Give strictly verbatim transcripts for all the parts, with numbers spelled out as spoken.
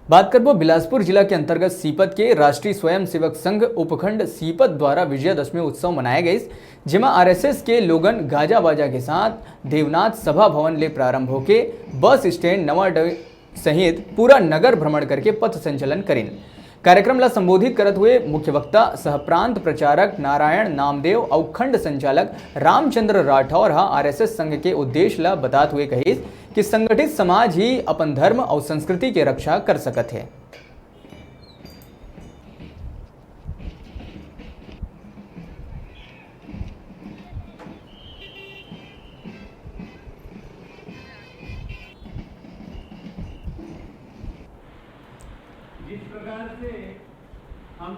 बात करबो बिलासपुर जिला के अंतर्गत सीपत के राष्ट्रीय स्वयंसेवक संघ उपखंड सीपत द्वारा विजयादशमी उत्सव मनाया गइस, जेमा आरएसएस के लोगन गाजा बाजा के साथ देवनाथ सभा भवन ले प्रारंभ होके बस स्टैंड नवा डे सहित पूरा नगर भ्रमण करके पथ संचलन करिन। कार्यक्रम ला संबोधित करत हुए मुख्य वक्ता सह प्रांत प्रचारक नारायण नामदेव अउ खंड संचालक रामचंद्र राठौर ह आरएसएस संघ के उद्देश्य ला बतात हुए कहिस कि संगठित समाज ही अपन धर्म अउ संस्कृति के रक्षा कर सकत हे। जिस प्रकार से हम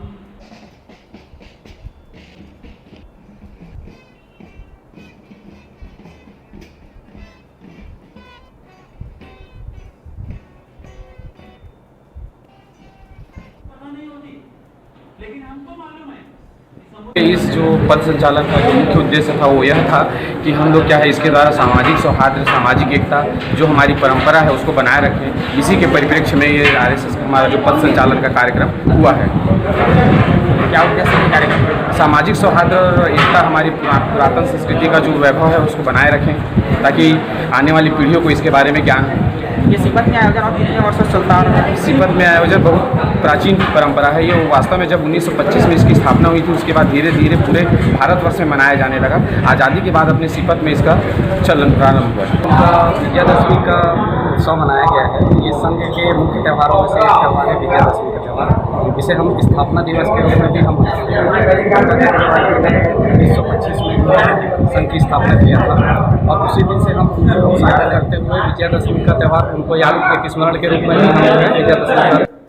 इस जो पथ संचालन का जो मुख्य उद्देश्य था, वो यह था कि हम लोग क्या है, इसके द्वारा सामाजिक सौहार्द, सामाजिक एकता, जो हमारी परंपरा है, उसको बनाए रखें। इसी के परिप्रेक्ष्य में ये आरएसएस का हमारा जो पथ संचालन का कार्यक्रम हुआ है। क्या उद्देश्य है कार्यक्रम का? सामाजिक सौहार्द और एकता, हमारी पुरा-, पुरातन संस्कृति का जो वैभव है, उसको बनाए रखें, ताकि आने वाली पीढ़ियों को इसके बारे में ज्ञान हो। ये सीपत में आयोजन और कितने वर्षों से चलता आ रहा है? सीपत में आयोजन बहुत प्राचीन परंपरा है। ये वास्तव में जब उन्नीस सौ पच्चीस में इसकी स्थापना हुई थी, उसके बाद धीरे धीरे पूरे भारतवर्ष में मनाया जाने लगा। आज़ादी के बाद अपने सीपत में इसका चलन प्रारंभ हुआ है। उनका विजयादशमी का उत्सव मनाया गया है। ये संघ के मुख्य त्योहारों में से एक त्यौहार है विजयादशमी का त्यौहार, जिसे हम स्थापना दिवस के रूप में भी हम मनाते हैं। उन्नीस सौ पच्चीस में संघ की स्थापना किया था और उसी दिन से हम उनको साझा करते हुए विजयादशमी का त्यौहार उनको याद, एक स्मरण के रूप में हम विजयादशमी का